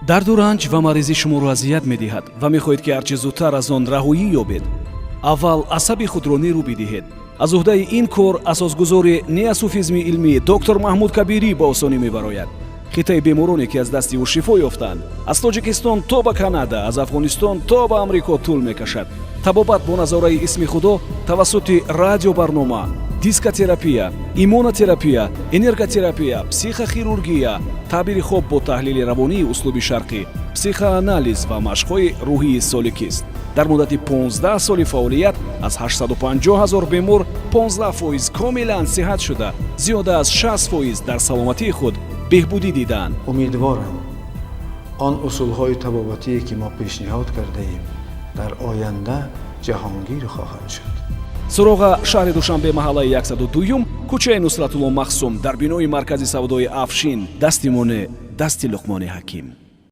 Дарду ранҷ ва маризӣ шуморо азият медиҳад ва мехоҳед, ки ҳарчи зудтар аз он раҳоӣ ёбед. Аввал асаби худро нерӯ бидиҳед. Аз уҳдаи ин кор асосгузори неосуфизми илмӣ доктор Маҳмуд Кабирӣ ба осонӣ мебарояд. Хитаи бемороне, ки аз дасти ӯ шифо ёфтанд, аз Тоҷикистон то ба Канада, аз Афғонистон то ба Амрико тӯл мекашад. Табобат бо назораи исми Худо тавассути радиобарнома, дискотерапия, иммунотерапия, энерготерапия, психохирургия, таъбири хоб бо таҳлили равонии услуби шарқӣ, психоанализ ва машқҳои рӯҳии соликист. Дар муддати 15 соли фаъолият аз 850 ҳазор бемор 15% комилан сиҳат шуда, зиёда аз 60% дар саломатии худ беҳбудӣ дидаанд. Умедворам, он усулҳои табобатие, ки мо пешниҳод кардаем, дар оянда ҷаҳонгир хоҳад шуд. Суроға: шаҳри Душанбе, маҳаллаи 102, кӯчаи Нусратулло Махсум, дар бинои маркази савдои Афшин. Дасти моне, дасти Луқмони Ҳаким.